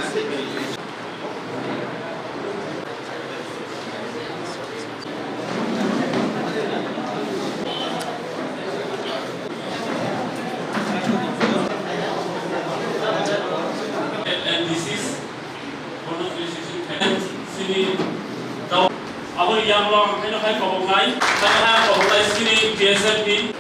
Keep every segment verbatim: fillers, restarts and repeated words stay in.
And this is Sini tau abo yang lo ang haino hai kobok nai, haino hai ang kobok nai sini T S F ni,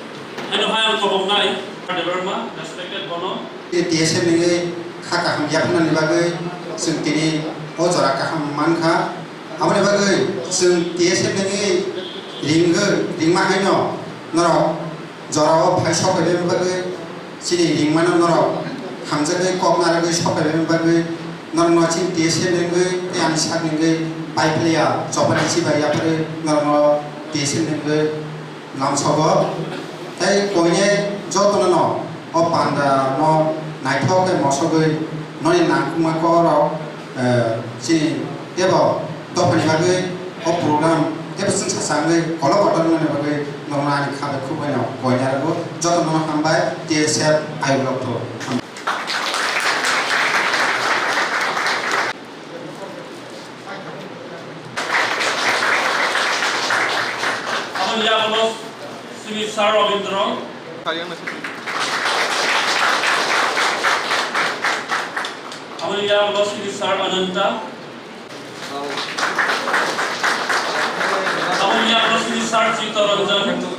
haino hai ang kobok nai. Debbarma, respected bono. T S F ni kha kaham yapna ni bagwi chwng tini o jora kaham man kha. Aboni bagwi chwng T S F ni ringwi, ringma haino norok jorao phai sok phaibaini bagwi chini ringmano norok hamjakgwi kok narwgwi sok phaibaini bagwi norokno chini T S F ni wngwi tei ani sak ni wngwi pai phlaiya chopani chibai yapharwi norokno T S F ni wngwi lamsogo. Tei koinai jotono no o panda no naithok khe mosogwi noni nangkukma kok rok, eh, chini tebo dophani bagwi o program tebo chwngsa changwi kolok kotor wngmani bagwi norokno ani kha bai khuk bai no koinai rwgo. Jotono hambai T S F ayuk lokto. Aboni yagulo sini Sir Robindro. Aboni yagulo sini Sir Ananta. Aboni yagulo sini Sir Chittaranjan.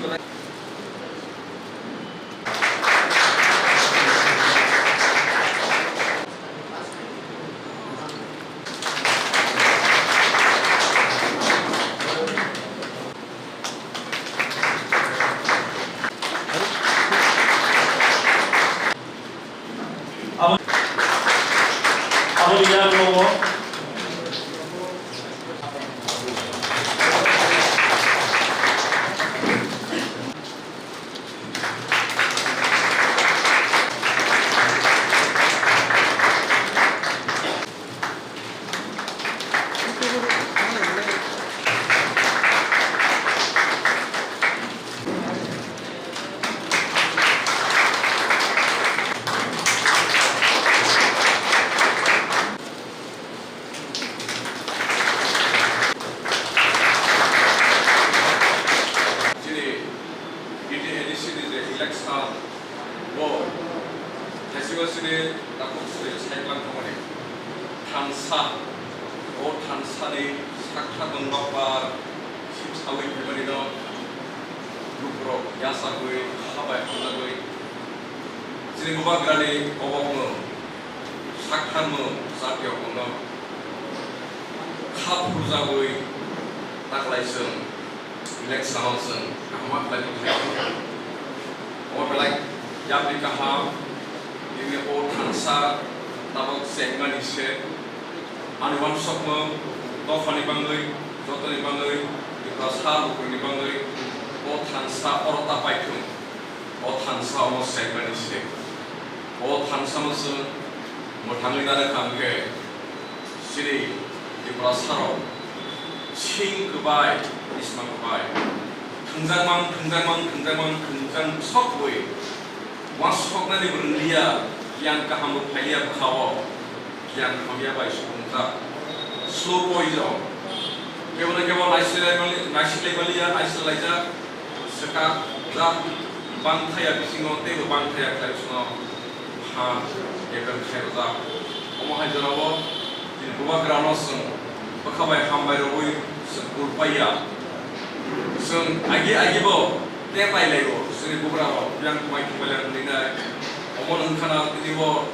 Abo, abo yang nogo. Chini B T A D C ni je election bo thaisingno chini takhuk suri saiklang thangmani thansa, o thansani sakha tongbakbar sip sawi phaimanino lukurok yachagwi, kha bai hamjagwi chini bubagrani kobokno, sakthangno, jatiyo kongno kha phurjagwi taklai chwng election-o chwng kaham khlai tongkha. Omo belai yapri kaham, tini o thansa tabok chengmani se. Ani uansukmung dophani bangwi, jotoni bangwi, Tiprasa lukurokni bangwi o thansa oro ta paithung. O thansa omo chengmani se. O thansano chwng mwthangwi nani kha hwnkhe, chini Tiprasarok sing kwbai, isma kwbai, thwngjakmang, thwngjakmang, thwngjakmang, thwngjak sokwi uansuknani bo rwngliya, giyan kaham bo phailiya bwkha-o. Giyan hamya bai supungjak, slow poison. Kebo no kebo naisiklai mali-, naisiklai maliya, naisiklaijak, swkakjak, bangthaya bisingo teibo bangthaya khlai bisingo phan kebeng khairojak. Omo hai jorao chini bubagrano chwng bwkha bai hambai rwui chwng kulpaiya. Chwng agi agi bo tei pailaibo chini bugrarok yang thumai thumai lang hwnwi nai. Omo wngkha na tini bo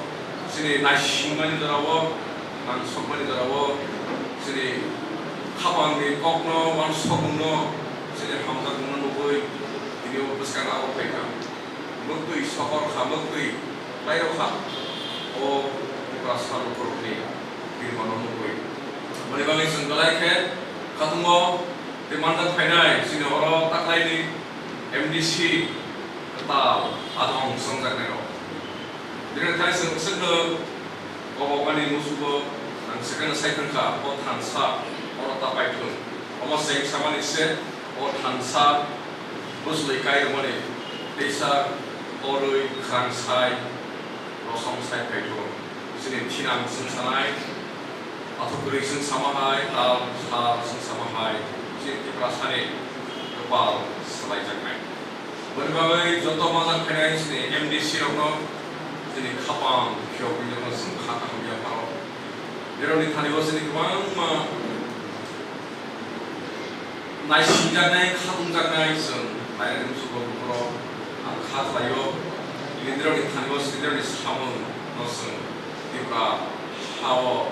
Chini naisingmani jorao, nangsokmani jorao, chini khapangni kokno, uansukmungno, chini hamjakmungno nugwi, tini o bwskango abo phaikha. Mwktwi sokor kha, mwktwi khlairok kha, o Tiprasa lukurokni birmano nugwi. Aboni bagwi chwng belai khe khatungo tei manjak phainai chini oro taklaini M D C kwtal adong swngjaknairok. Bini thani chwng swkno kobokmani musugo ang swkangno sai thangkha, o thansa oro ta paithung. Omo cheng samani se o thansa bwchlwi kai rwmani teisa torwi khang sai rosom sai phaithung. Chini thinang chwng sanai, athuk kwrwi chwng sama hai, tal sal chwng sama hai, chini Tiprasani kwpal salaijaknai. Boni bagwi joto majak phainai chini M D C rokno, chini khapang phiyok rokno chwng kha kaham yapharo. Borokni thani o chini kwbangma naisingjaknai, khatungjaknai chwng lairok muchungo buphuru ang kha khlaio. Leaderrokni thani o leaderni samung no chwng Tripura ha-o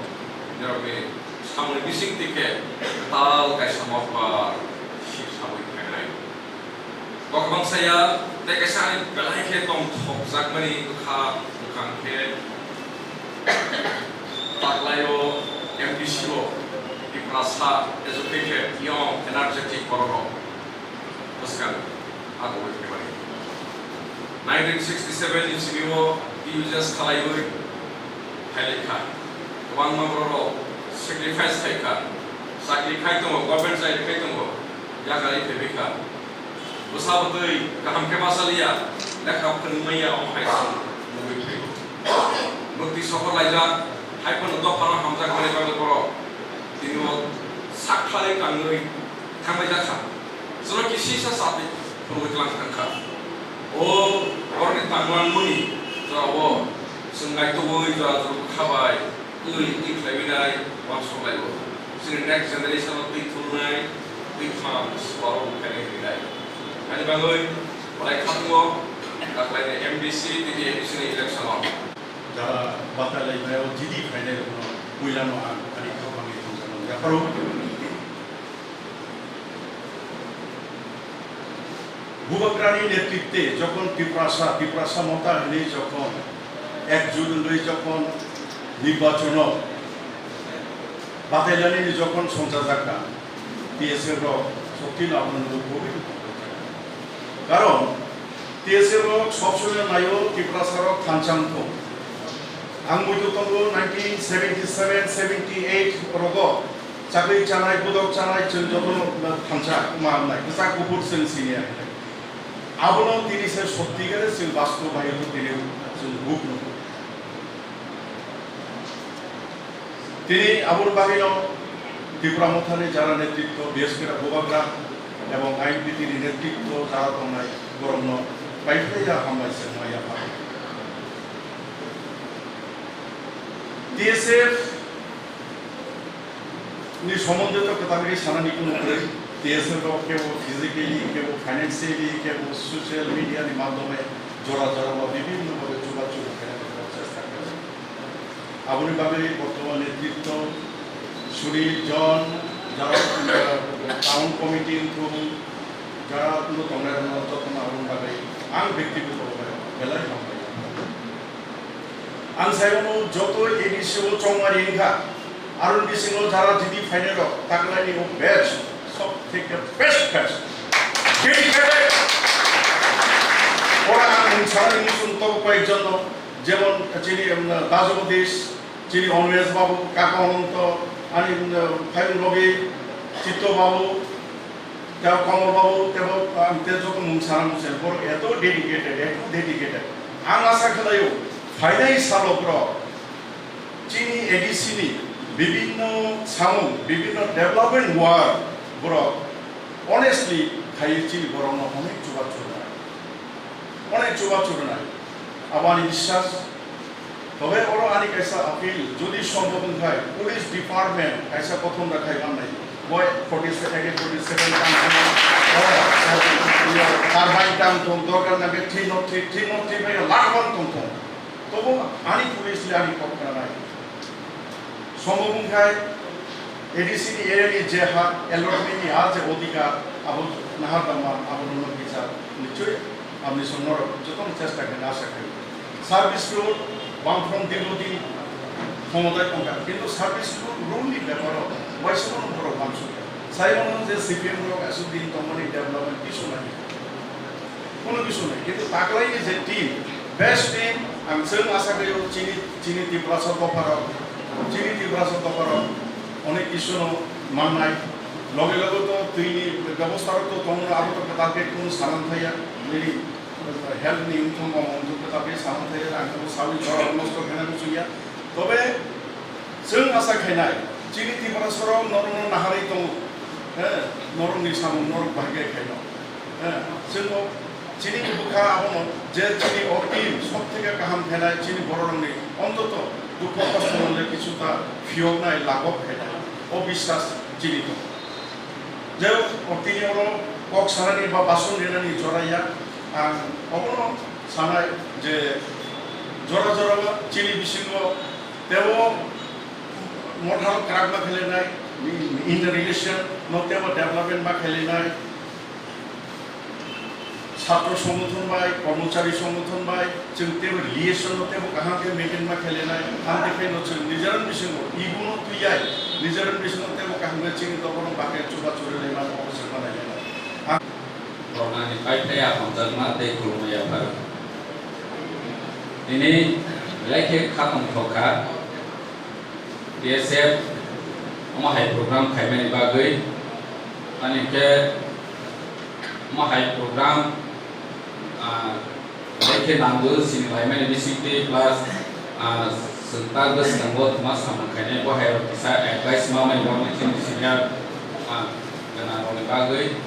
leaderrokni samungni bising twi khe kwtal kaisa mokbar sip sabwi phainai. Kok bangsa ya, tei kaisa ani belai khe tongthokjakmani bwkha bwkang khe taklaio M D C o Tiprasa educated, young, energetic borok rok bwskang agoi khaimani. Nineteen sixty-seven ni simi o T U S khalaiwi phailai kha. Kwbangma borok rok sacrifice khai kha. Chakri khai tongo, government chakri khai tongo, yakarwi phaibai kha. Bwsa bwtwi kaham khe ma cha liya, lekha phwrwng manya, omo hai se nugwi phaio. Bwtwi sohor laijak, hai phano dophano hamjak manwi bagwi borok tini o sak khlai tangwi thanglaijak kha. Chwla kisisa chatwi phunugwi tlang thang kha. O borokni tangmani jora o chwng naitugwi jora jora bwkha bai twi twi khlaiwi nai uansuk laio. Chini next generation o twi thumnai, twi thang suaro buphai nai hinwi nai. Ani bagwi belai khatungo, taklaini M D C tei A D C ni election o. Jara batai lai mai o jidi phainai rokno puila no ang ani khapang ni thangsa no yapharo. Bubagrani netritwe jokhon Tiprasa, Tiprasa Motha hinwi jokhon ekjut wngwi jokhon nirbachono batailani jokhon songchajakha, T S F rok sokti no abono nugwi. Karon T S F rok sob somoi naio Tiprasa rok thansa wngkho. Ang muitu tongo nineteen seventy seven seventy eight rogo chakri chanai, budok chanai, chwng jotono thansa ma wngnai, kwchak kuphur chwng siniya. Abono tini se sottigare chwng bastob bai tini chwng buk nukgo. Tini aboni bagwino Tipra Mothani jara netritwo, B S K da Bubagra ebong I N P T ni netritwo jara tongnai borokno paiphlaiya hambai se wngmaya. T S F ni somondo to kwtal khe sanani kuno kwrwi. T S F rok kebo physically, kebo financially, kebo social media ni madhyome jora jora ba bibhinno bhabe chubachu khaina chesta khlai. Aboni bagwi bortoman netritwo Sunil John, jara, uh, town committee wngthung, jara kuno tongnai rokno jotono aboni bagwi ang byaktigoto bhabe belai hambai. Ang sai mano joto A D C o chongmari wngkha, aroni bisingo jara jidi phainai rok taklaini o batch sob theke best batch. Dedicated. Ora ang mung sanani muchung tongo koyekjon no, jemon chini, um, Dajo Jagadish, chini Onmesh Babu, Kaka Ononto, ani, um, Phayung Robi, Chitto Babu, tei Komol Babu, tei bo, um, tei joto mung sana muchung, borok eto dedicated, eto dedicated. Ang asa khlaio, phainai salo borok chini A D C ni bibhinno samung, bibhinno development work borok honestly khaiwi chini borokno onek chubachu rwnai. Onek chubachu rwnai. Abo ani biswas. Tobe oro ani kaisa appeal, jodi sombhob wngkhai, police department kaisa kothom da khai mannai. Boi forty seven, forty seven tang thung, oh, carbine tang thung, dorkar nangkhe three not three, three not three bai lakh bang tong thung. Tobo ani police le ani kok kranai. Sombhob wngkhai, A D C ni area ni je ha, allotment ni ha je odhikar, abo nahar dama, abo nono kicha, nichoi, aboni song norok jotono chesta khe nasa khe. Service road, Bamfront dirghodin khomotai tongkha, kintu service road, road ni beparo waisa bono borok uansukya. Sai mano je C P M rok aswk din tongmani development kisu nai. Kuno kisu nai, kintu taklaini je team, best team, ang chwng asa khlaio chini, chini Tiprasa dopharok, chini Tiprasa dopharok onek kisuno mannai. Loge loge to twini bebostharok to tongo, abo to kwtal khe kuno sanan thaya, nini health ni wngthung, omo wngthung, kwtal khe sanan thaya, ang to sawi jorok nosto khena muchungya. Tobe chwng asa khainai, chini Tiprasarok norokno naharwi tongo, he, norokni samung norok bahai khe khaino. He, chwngno chini bwkha abono je chini o team sob theke kaham khainai, chini bororokni ontoto dukho kosto mole kisu ta phiyoknai, laghok khainai, o biswas chini tongo. Je o tini oro kok sanani ba bason rinani jora ya, ang obono sanai je jora jora o chini bisingo tebo mothal kwrak ma khelenai, in the relation no tebo development ma khelenai, chhatro songgothon bai, kormochari songgothon bai, chwng tebo relation no tebo kaham khe maintain ma khelenai, amtwi khe no chwng nijaran bisingo ibuno twi yai, nijaran bisingo tebo kaham khe chini dophano bahai chuba churi lai mano, obo chwng ma nai lai mano. Ang Bornani paithai a hamjakma tei khulumya phar. Tini belai khe khatong thokha. B S F omo hai program khaimani bagwi, ani khe omo hai program, ah, belai khe nango, sini laimani bisingtwi plus, ah, chwng ta bwskango twma samung khainai, bo hai rok kisa advice ma mani bagwi chini senior, ah, gana rokni bagwi.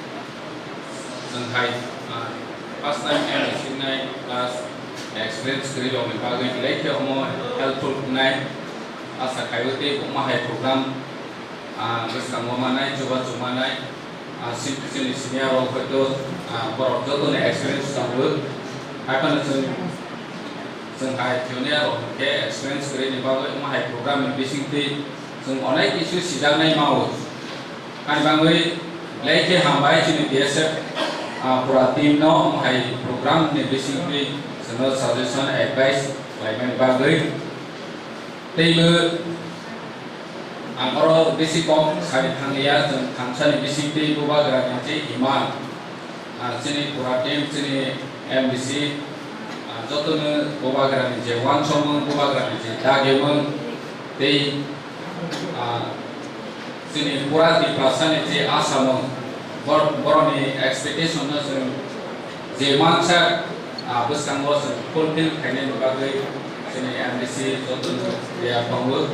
Chwng hai, ah, first time M D C wngnai plus experience kwrwi rokni bagwi belai khe omo helpful wngnai. Asa khaiwi tei omo hai program, ah, bwskango manai, chubachu manai, ah, si-, chini senior rok hoito, ah, borok jotoni experience tongo. Haiphano chwng, chwng hai junior rok khe experience kwrwini bagwi omo hai program ni bisingtwi chwng onek kisu sijaknai mao. Ani bagwi belai khe hambai chini B S F, ah, pura team no omo hai program ni bisingtwi chwngno suggestion, advice khlaimani bagwi. Teibo ang oro bisi kok sari thangya, chwng thansani bisingtwi bubagrani je iman, ah, chini pura team, chini M D C, ah, jotono bubagrani je uansukmung, bubagrani je dagimung, tei, ah, chini pura Tiprasani je asamung, bor-, borokni expectation no chwng je mansa, ah, bwskango chwng fulfill khainani bagwi chini M D C jotono ya tongo.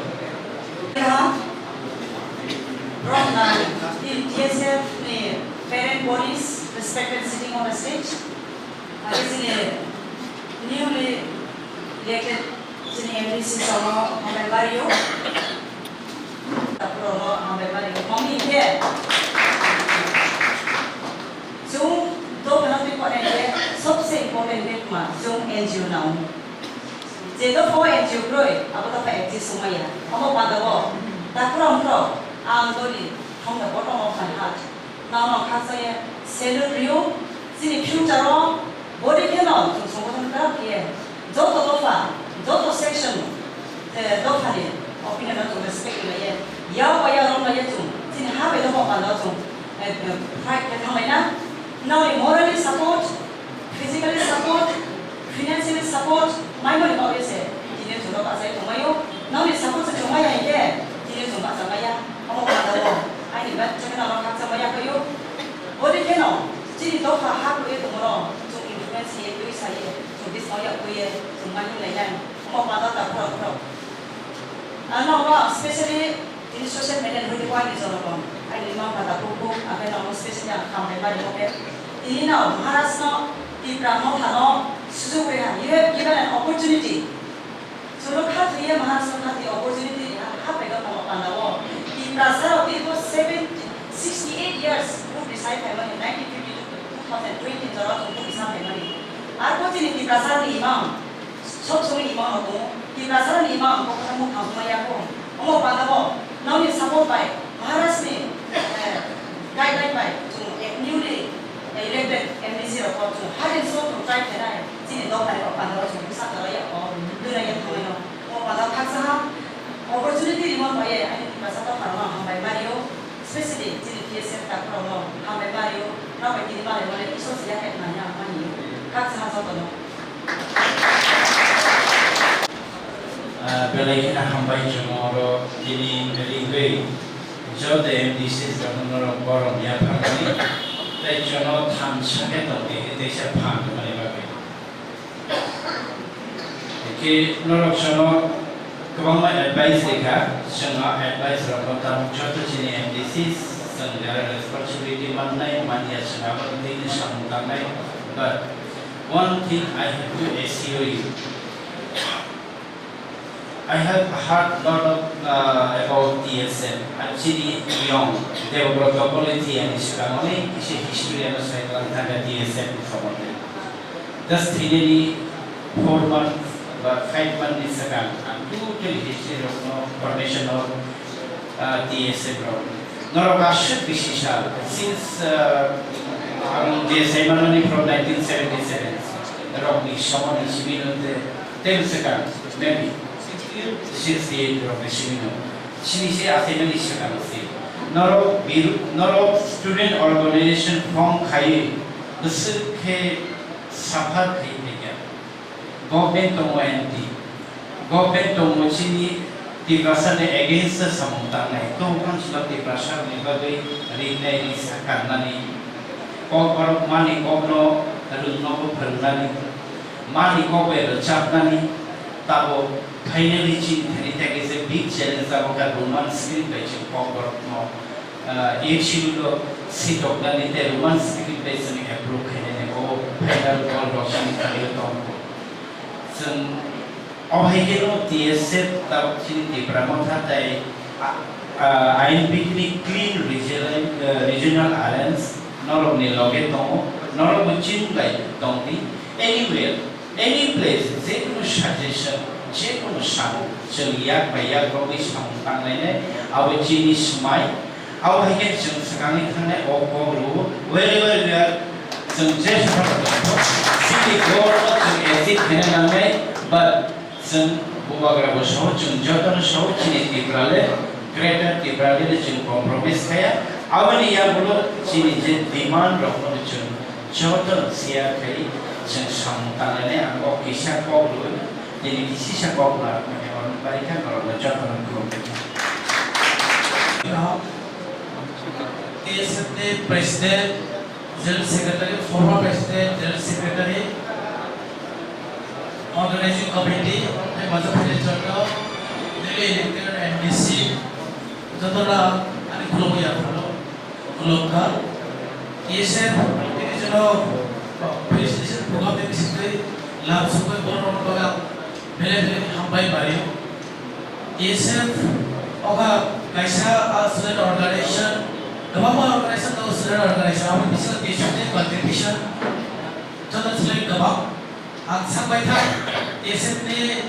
From the T S F ni parent bodies, respected sitting on the stage. Age chini newly elected chini M D C sono hambai bario. Tapuro no hambai bario. Mami ke. Chung do kana twi pore ke sobse important ke kuma chung N G O nao. Je do pho N G O kroi, abo do pho exist sumaya. Omo panda bo. Tapuro ang pro ang dori from the bottom of my heart. Nang nang khaksa ye salute rio, chini future o body kheno chwng songbothon kwrak khe joto dopha, joto section, eh, dophani opinion no chwng respect khlai ye, yak ba yak romlai ye chwng chini ha bai dophani panda o chwng, eh, eh, fight khe thanglaina. Nangni morally support, physically support, financially support maimani bagwi se tini chwngno bachai tongmaio. Nangni support se chwng maya hinkhe tini chwng bachangmaya. Omo panda o aini bachai kheno ano khaksa maya khaio. Body kheno chini dopha ha kwrwi tongmano chwng influence hiye twi saye chwng bisao yak twiye chwng ma hinlainai. Omo panda ta khorok khorok. Ano specially Tini social media ni hoite ko aini jonokom, aini mama pata bukhuk, aphai no specially ang hambai mari oke. Tini no Maharaj no Tipra Motha no sujuk reha, you have given an opportunity. Chwngno kha thwiye Maharaj no kha thwi opportunity reha, ha pai no tamo panda o. Tiprasa rok dirgho seventy, sixty eight years, buphang sai phaimani, nineteen fifty two to two thousand twenty jora buphang sai phaimani. Arpor chini Tiprasa ni imang, Sob somoi imang rok tongo. Tiprasa ni imang kok kha mukha huma ya kho. Omo panda bo nokni support bai Maharaj ni, eh, guideline bai chwng, eh, newly elected M D C rok bo chwng haren so chwng try khainai chini dopha ni o panda o chwng bwsa kwlai ya kho. Duna ya thangwi no. Omo panda khaksa ha opportunity rimon bai ye ani Tiprasa dopha rok no hambai mari o. Specially chini T S F takhorokno hambai mari o, nokbai tini malai mani Isor se yaphai manya mani o. Khaksa ha jotono. Ah, belai kheno hambai chwng oro tini ringwi joto M D C jotono norok borom yapharmani tei chwngno thansa khe tongdi hwnwi teisa phan rwmani bagwi. Khe norok chwngno Kwbangma advice rikha, chwng a advice rokno tabuk joto chini M D C chwng jara responsibility mannai manya chwng abo tini samung tangnai, but one thing I have to assure you, I have heard lot of uh, about T S F. Actually, young Debabrata Polity and Shikangoni kisi history ano sai lang thangka T S F ni somonde. Just thinini four months ba five months ni sakang ang totally history rokno formation of uh, T S F rok. Norok aswk bisi sal since uh, ang je saimanani from nineteen seventy seven rokni somoni simi no te tel sakang maybe sixty eight rokni simi no sini se asaimani sakang se norok biru norok student organization form khai bwswk khe suffer khai phaikha. Government tongo anti. Government tongo chini Tiprasa ni against o samung tangnai. Tong phang sino Tiprasa ni bagwi rinai risa kannani. Kok borok mani kokno rwngnogo phwrwngnani. Mani kok bai rwchapnani. Tabo finally chini thani tei kaisa big challenge abo kha Roman script bai chini kok borokno ah, A F C U no sitoknani tei Roman script bai chwng approve khainani o final goal rok chini thani tongo. Chwng o hai kheno T S F tabuk chini Tipra Motha tei ah, ah, I N P T ni clean regional, ah, regional alliance norokni loge tongo, norokbo chini bai tongdi. Anywhere, any place, je kunu suggestion, je kunu samung, chwng yak bai yak rogwi samung tanglainai, abo chini swmai. Abo hai khe chwng swkangwi thangnai o kok rwo, wherever we are, chwng je sahao tongtho, chini goal no chwng achieve khaina nangnai, but chwng bubagra bo sao, chwng jotono sao, chini Tiprale, Greater Tiprale chwng compromise khaya. Aboni yagulo chini je demand rokno chwng jotono share khai, chwng samung tangnai ang kok kisa kok rwo, tini kisisa kok rwna mane oroni barikha norokno jotono khulumkha. T S F ni President, General Secretary, former President, General Secretary, Organizing Committee, tei Majapahit Chowk, newly elected M D C, jotono ani khulumwi yapharo khulumkha. T S F ni jono felicitation program ni bisingtwi lam sokwi borokno bagwi belai belai hambai bario. T S F oka kaisa a student organization, kwbangma organization tongo student organization, aboni bisingo T S F ni contribution joto se kwbang. Ang sakbai thang, T S F ni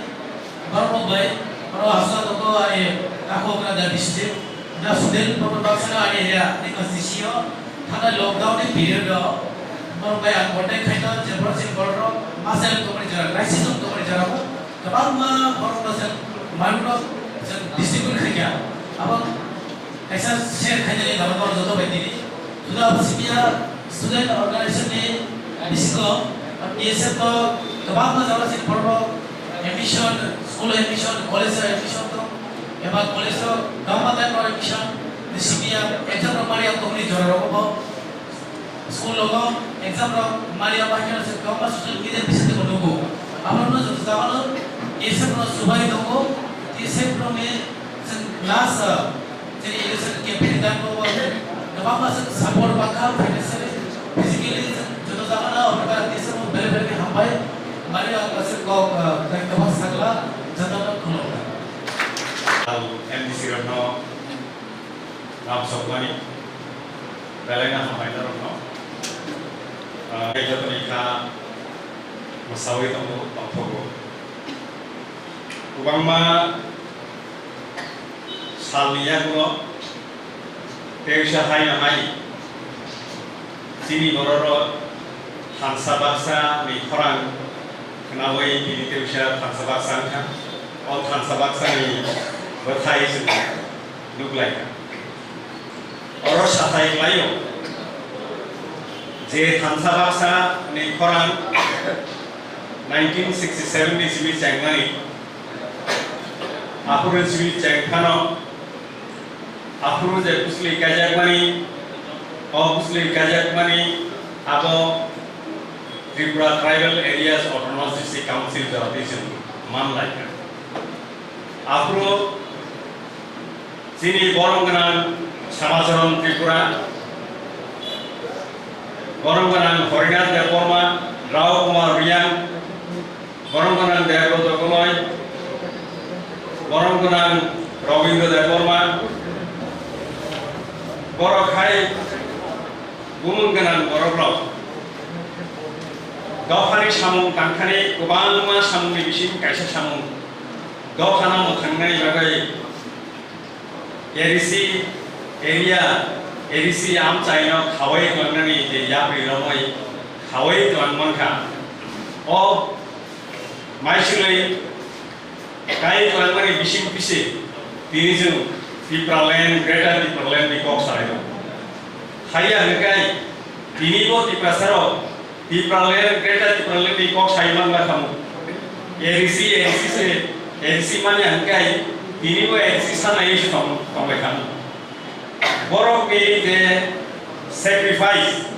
borok bai, oro aswk tongo ani takhuk na da district, na student borok baksa ani area ni constituency o, thangnai lockdown ni period o, borok bai ang contact khaino, je borok chini borok rok masa tongmani jora, crisis tongmani jora o, kwbangma borok no chwng manwi no chwng distribute khaikha. Abo kaisa share khainani dama borok joto bai tini. Suda abo simi ya student organization ni bisingo T S F no kwbangma jaga chini borok admission, school admission, college admission tong, eba college o kwbangma time o admission ni simi ya exam rok mani ang tongmani jora rogo bo. School logo exam rok mari abo hai kheno se kwbangma social media bisingtwi bo nugo. Abono joto jagano T S F no chubai tongo, T S F rokni chwng last, ah, chini election campaign time o kwbangma chwng support bakha, financially, physically chwng joto jagano T S F no belai belai khe hambai. Mari ang kaisa kok, ah, tei kwbang sakla jotono khulumkha. Ang M D C rokno lam sokmani. Belai no hambai norokno. Ah, tei jotoni kha mwsaui tongo, tongthogo. Kwbangma salni yagulo teusa hai no hai chini bororok thansa baksa ni khorang khnaui tini teusa thansa baksa wngkha. O thansa baksa ni bwthai chwng nuklaikha. Oro sathai khlaio je thansa baksa ni khorang nineteen sixty seven ni simi chengmani, aphuru simi chengphano, aphuru je bwsli kaijakmani, o bwsli kaijakmani abo Tripura Tribal Areas Autonomous District Council jora twi chwng manlaikha. Aphuru chini borom gwnang Samacharan Tripura, borom gwnang Horinath Debbarma, Rao Kumar Reang, borom gwnang Debroto Koloi, borom gwnang Robindra Debbarma, borok hai bumung gwnang borokrok. Dophani samung tangthani kwbangma samungni bising kaisa samung. Dophano mwthangnani bagwi A D C area, A D C amchaino khawai tlangnani je yapri romwi khawai tlangmankha. O maisilwi Kai kwlangmani bising pise tini chwng Tipraland, Greater Tipraland ni kok salai tongo. Haiya hwnkhe tini bo Tiprasarok Tipraland, Greater Tipraland ni kok sai manma khamu. A D C, A D C se, A D C manya hwnkhe tini bo A D C sanai se tong, tongbai khamu. Borokni je sacrifice,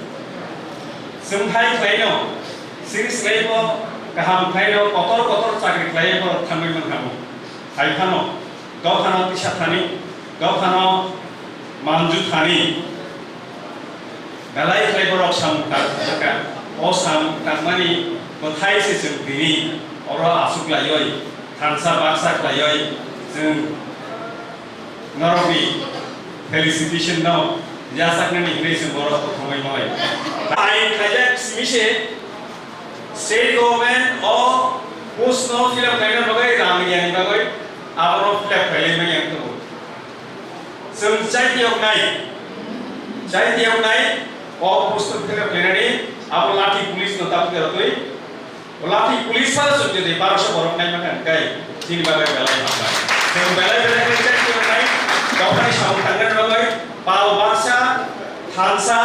chwng hai khlaino, sini swlaibo kaham khlaino, kotor kotor chakri khlaiwi borok thangwi mankha. Hai phano, dophano tisa thani, dophano manju thani, belai khlai borok samung tak-, taka. O samung takmani bwthai se chwng tini oro aswk laiwi, thansa baksa khlaiwi chwng Norokni felicitation no yachaknani hinwi chwng borok kwthangwi malai. Ain khaijak simi se state government o post no fill up khlaina bagwi rang riyani bagwi abono fill up khlailai manya wng tongo. Chwng chaitiyoknai, chaitiyoknai o post no fill up khlainani abo lathi police no tabuk rwtwi Lathi police phano chwng jodi barosho borok naima kha hwnkhe chini bagwi belai hambai. Chwng belai belai khe jati rok nai dophani samung tangnani bagwi pal baksa, thansa,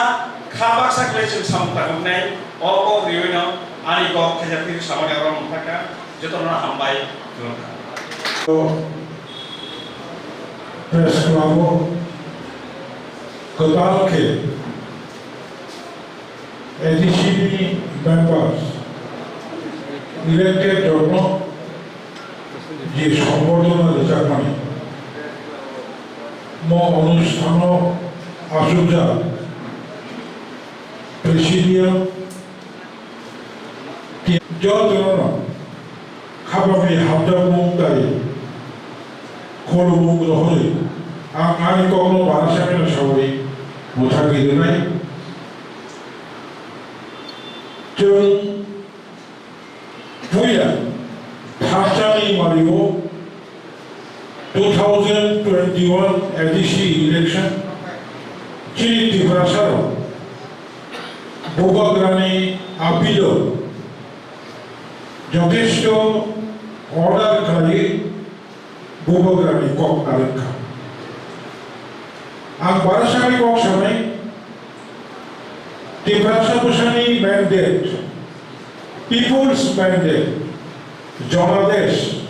kha baksa khlai chwng samung tangmani o kok riwi no ani kok khaijak twi samani oro mungkha kha jotono hambai. Press Club o kwtal khe A D C ni members elected rokno je sombordhona rwjakmani mo onusthano achukjak presidium jotono Khapangni hamjakmung tei khulumung rohorwi ang ani kokno bana sakeno saui bwthagwi rwnai. Chwng puila thansa ni mario two thousand twenty-one A D C election chini Tiprasarok Bubagrani appeal o jothesto order khlaiwi Bubagrani kok narwkha. Ang barasani kok sanai, Tiprasa bwsani mandate, people's mandate, Jonadesh,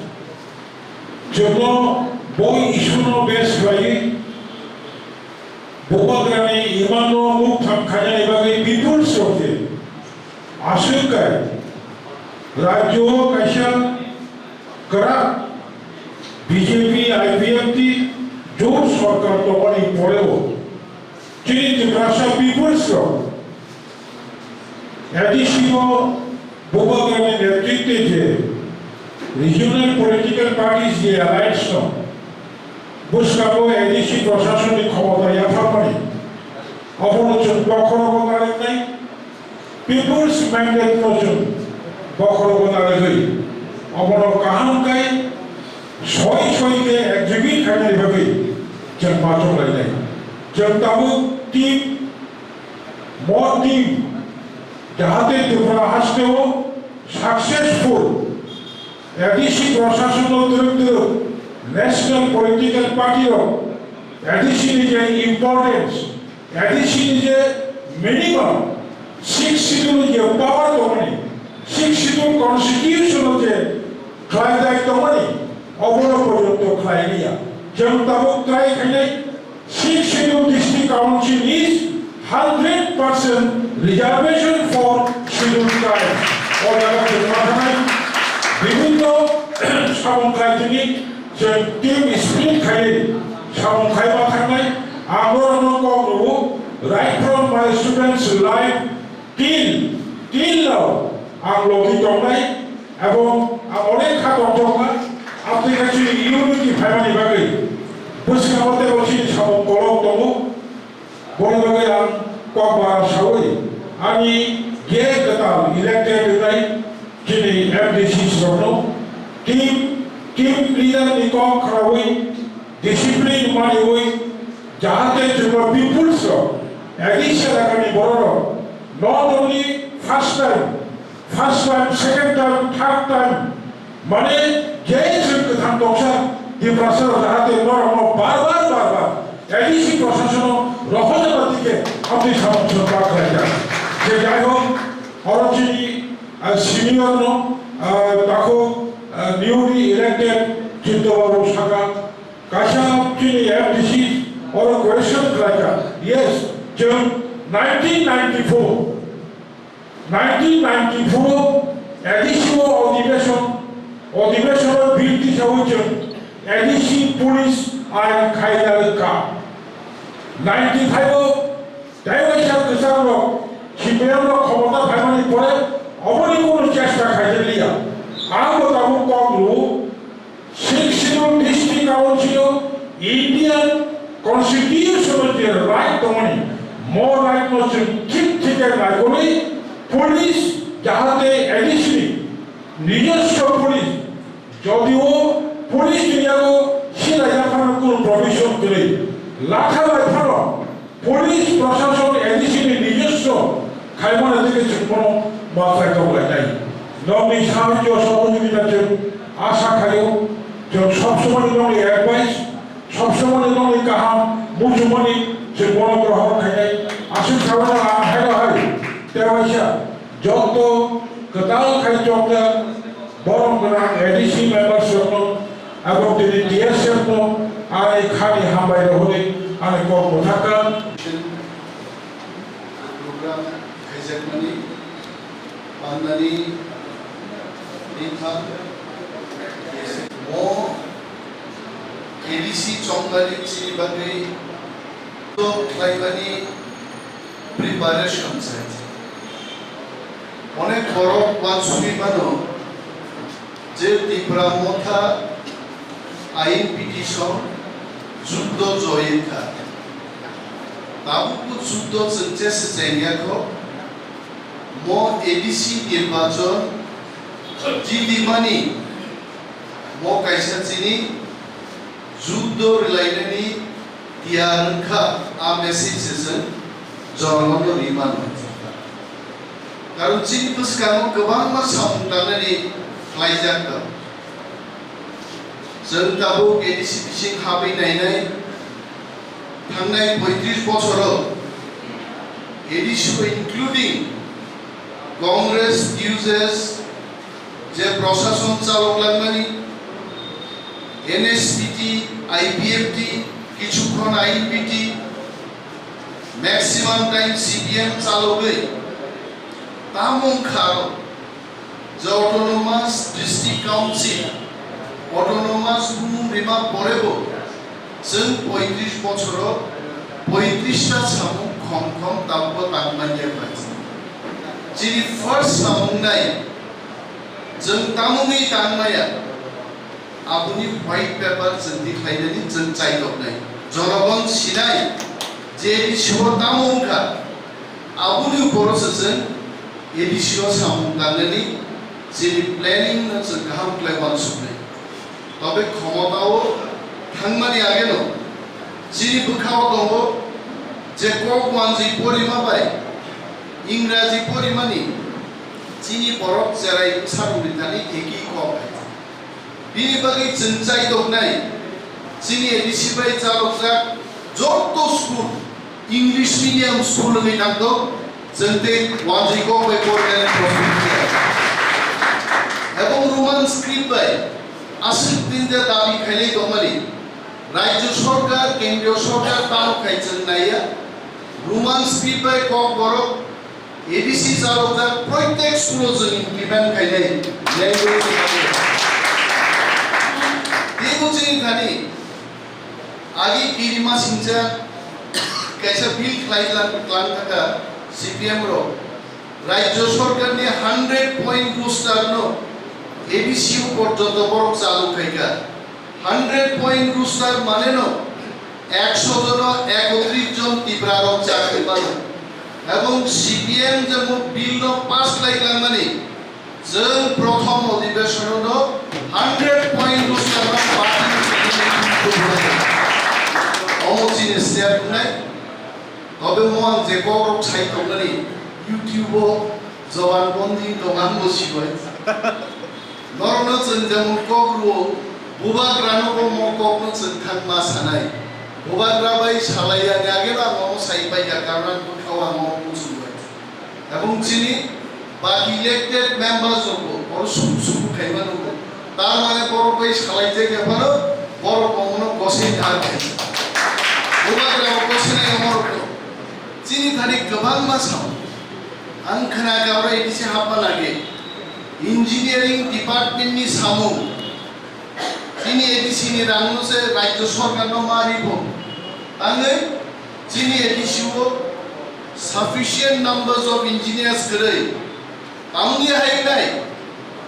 chwngno bo issue no base khlaiwi Bubagrani imano muktham khainani bagwi people's rok je aswk kai rajyo o kaisa kwrak B J P I P F T jot sorkar tongmani poreo chini Tiprasa people's rok A D C o Bubagrani netritwe je regional political parties je alliance no bwskango A D C proshasonni khomota yapharmani abono chwng bokhorogo narwknai, people's mandate no chwng bokhorogo narwgwi abono kaham khe soi soi khe execute khainani bagwi chwng machok lainai. Chwng tabuk team Mo team jahate Tripura hasteo successful A D C proshasonno twrwk twrwk national political party rok A D C ni je importance, A D C ni je minimum six schedule ni je power tongmani, six schedule constitution o je khlai dai tongmani, obono porjonto khlai liya. Chwng tabuk try khainai, Sixth Schedule District Council is hundred percent reservation for Scheduled Tribes. O jaga jotma thanai bibhinno samung khlaitini Chwng team split khai samung khai ma thangnai, ang norokno kok rwo, right from my students life till, till now ang logi tongnai, ebong ang onek kha tongthokma, aboni khe chini unity phaimani bagwi bwskango teibo chini samung kolok tongo. Boni bagwi ang kok bara saui ani je kwtal elected wngnai chini M D Cs rokno team, team leader ni kok khnaui discipline maniui jahate chwngno peoples rok A D C elakani borok rok not only first time First time, second time, third time, mane je chwng kwthang tongsa Tiprasa rok jahate norokno bar bar, bar bar A D C proshasono rohorna dike amtwi samung chwng khlai kha. Je jai hok, oro chini, ah, senior no, ah, takhu, ah, newly elected Chintu Babu saka, kaisa chini M D C oro question khlai kha. Yes, chwng nineteen ninety-four, Nineteen ninety-four A D C o adhibeshon, adhibeshon o bill tisaui chwng A D C police ain khaina rwkha. Ninety-five o tei waisa kwchang rok C P M rok khomota phaimani pore oboni kunu chesta khaijak liya. Ang bo tabuk kok rwo, Sixth Schedule District Council o Indian Constitution o je right tongmani, mo right no chwng thik thik khe naikolwi police jahate A D C ni nijoswo police, jodio police ni yago sila yaphano kunu provision kwrwi, latha bai phano Police proshason A D C ni nijoswo khaimani theke chwng bono ma khlai tong lainai. Nokni sahajyo sohojogita chwng asa khaio, chwng sob somoi nokni advice, sob somoi nokni kaham muchungmani chwng bono grohon khainai. Aswk saui ang haino hai tewaisa joto kwtal khai chokjak borok gwnang A D C members rokno abo tini T S F no ani khani hambai rw hwnwi ani kok mwthakha. Program khaijakmani pannani nitha mo A D C chongmani chini bagwi to khlaimani preparation se. Onek borok uansugwi mano je Tipra Motha ain petition juddo joyekha. Tabukbo juddo chwng chesajaiya kho. Mo A D C nirbachon jidimani mo kaisa chini juddo rwlainani tiyar wngkha, a message se chwng jonogono ri mano. Karon chini bwskango kwbangma samung tangnani khlaijak tong. Chwng tabuk A D C bising habwi nainai, thangnai poitris bochoro A D C o including Congress uses je proshason chalok langmani, N S P T, I P F T, kichukhon I P T, maximum time C P M chalogwi tamo wngkha aro je autonomous district council, autonomous bumung rima porebo Chwng poitris bochoro poitris ta samung khom khom tabukbo tang manya bai. Chini first samung nai chwng tamungwi tang maya, aboni white paper chwng tikhlainani chwng chaitoknai. Jonogon sinai je sibo tamo wngkha, aboni uporo se chwng A D C o samung tangnani chini planning no chwng kaham khlai uansuknai. Tobe khomotao thangmani ageno chini bwkhao tongo je kok wanjwi porima bai Ingraji porimani chini borok cherai bwsarokni thani eki kok hai. Bini bagwi chwng chaitoknai chini A D C bai chalokjak joto school English medium school wngwi tangtong, chwng tei wanjwi kok bai porinani prosmit khe. Ebong Roman script bai aswk tin je dabi khainai tongmani, rajyo sorkar, kendriyo sorkar tamo khai chwng naiya, Roman script bai kok borok A D C chalokjak proitek school-o chwng implement khainai language. Teibo Chini thani agi kirima singcha kaisa bill khlai tlang, tlang thaka C P M rok Rajya Sarkar ni hundred point roster no A D C porjonto borok chalu khaika. Hundred point roster mane no eksho jono ekotris jon Tipra rok chakri mano. Ebong C P M je mo bill no pass khlai tlang mani, chwng prothom odhibeshon no hundred point roster no party. Omo chini step nai. Tobe mo ang je kokrok sai tongnani, YouTube o Jawan Bondi tong ang bo sibai. Norokno chwng jemon kok rwo, bubagrano bo mo kokno chwng thang ma sanai. Bubagra bai salai ya ni age no ang omo sai pai ya, karon ang bwkhao ang omo muchung bai. Ebong chini baki elected members rokbo oro suku suku khaima nukgo. Tar mane borok bai salai jak ya phano borok omono gosei thar khai. Bubagra o gosei nai omorokno. Chini thani kwbangma sao. Ang khna ka oro A D C hapma lage. Engineering department ni samung. Chini A D C ni rang no se Rajya Sarkar no ma ribo. Tangwi chini A D C o sufficient numbers of engineers kwrwi. Tamni hai nai,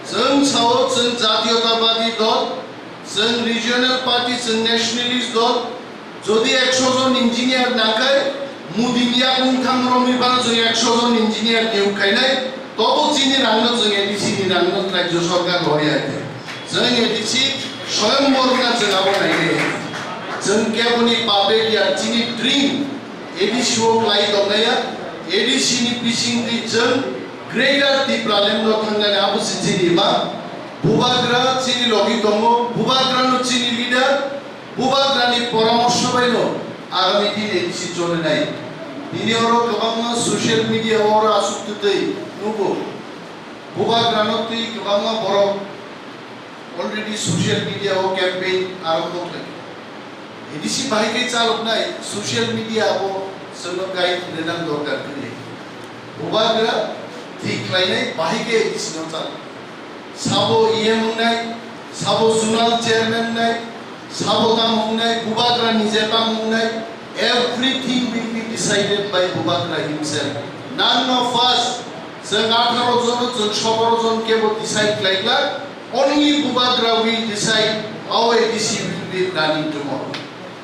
chwng sao chwng Jatiyotabadi dol, chwng regional party, chwng nationalist dol, jodi eksho jon engineer nangkhai, Modi ni yakung thang romwi bano chwng eksho jon engineer niyok khainai, tobo chini rangno chwng A D C ni rangno Rajya Sarkar rwya khe. Chwng A D C soyomborna chwng abo nainai. Chwng keboni public ya chini dream A D C o khlai tongnai ya, A D C ni bisingtwi chwng Greater Tipraland no thangnani abo se chini ma. Bubagra chini logi tongo, Bubagra no chini leader, Bubagra ni poramorsho bai no agami din A D C cholinai. Bini oro kwbangma social media o oro aswk twtwi nugo. Bubagra no twi kwbangma borok already social media o campaign arombo khlai. A D C bahai khe chaloknai social media bo chwngno guide rwnang dorkar kwrwi. Bubagra thik khlainai bahai khe A D C no chal. Sabo E M wngnai, sabo zonal chairman wngnai, sabo tamo wngnai, Bubagra nije tamo wngnai, everything will be decided by Bubagra himself. None of us, chwng atharo jon, chwng sotoro jon kebo decide khlai glak, only Bubagra will decide how A D C will be running tomorrow.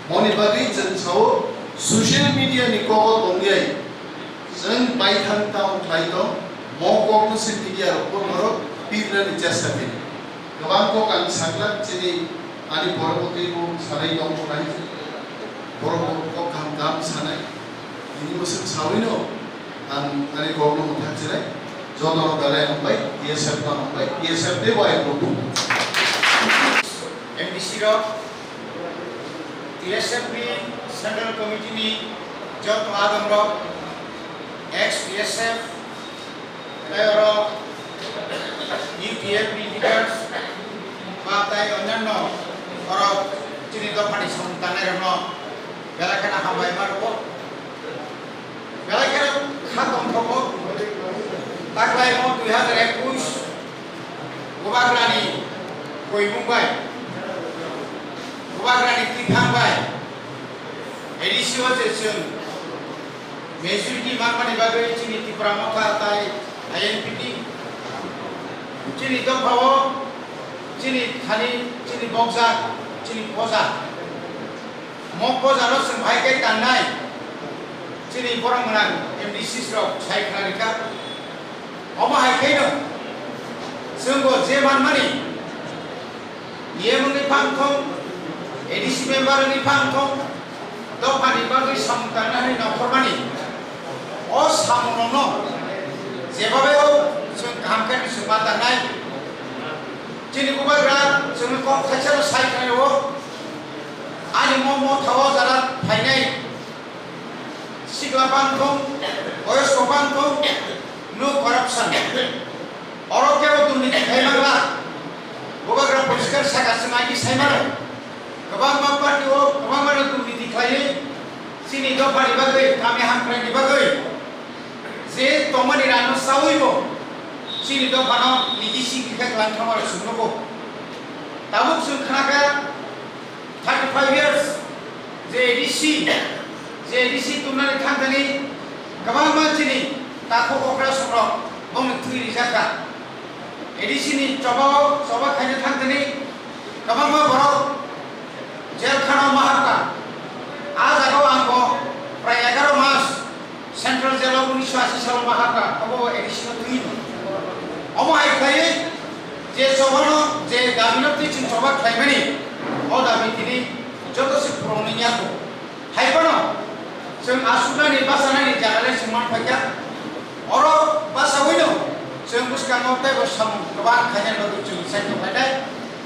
Moni bagwi chwng sao social media ni kogo tongyai. Chwng baithang tamo khlai tong, mo kokno se media rok bo norok pirnani chesta khe. Kwbang kok ang sakla chini ani borok twi bo sanai tong nai. Borok bo kok kaham kaham sanai. Bini bwswk sawino ang ani kokno mwthak chinai. Jotono belai hambai, T S F no hambai, T S F de bai bo. M D C rok, T S F ni Central Committee ni joto adamrok, ex T S F, tei oro U T F ni leaders, ba tei onyanno borok chini dophani samung tangnairokno belai kheno hambai ma rwo. Belai kheno kha tongthogo. Taklaimo dui hazar ekush Bubagrani koimung bai, Bubagrani twithang bai, A D C o je chwng majority manmani bagwi chini Tipra Motha tai I N P T, chini dophao, chini thani, chini bokjak, chini poja. Mo poja no chwng bahai khe tangnai, chini borok gwnang M D Cs rok sai khna rikha. Omo hai khe no chwng bo je manmani, E M wngwi phang thung, A D C member wngwi phang thung, dophani bagwi samung tangnani nongkhormani o samung rokno jebabe o chwng kaham khe chwng ma tangnai. Chini Bubagra chwngno kok thaisa no sai khnaio. Ani mo motha o jara phainai sikla bang thung, boyosko bang thung, no corruption. Oro kebo durniti khai mangla. Bubagra poriskar saka chwng aini sai mano. Kwbangma party o kwbangma no durniti khlaiwi chini dophani bagwi, kami hamkraini bagwi. Je tongmani rangno sawi bo chini dophano niji singkhe khe kwlangkha mano chwng nugo. Tabuk chwng khnakha C, je A D C tumnani thangthani kwbangma chini takhuk okra songrok bongni thwi rijak kha. A D C ni choba o choba khaina thangthani kwbangma borok jail khana o ma hapkha. A jaga o ang bo prai egaroh mas Central Jail o unisho ashi salo ma hapkha, obo A D C no thwi no. Omo hai khlaiwi je chobano je dabi no twi chwng choba khlaimani, o dabi tini joto se purung wngya kho. Hai phano chwng asuknani bachanani jaga le chwng man phaikha. Oro bachawi no chwng bwskango teibo samung kwbang khainani bagwi chwng sai tongkhainai.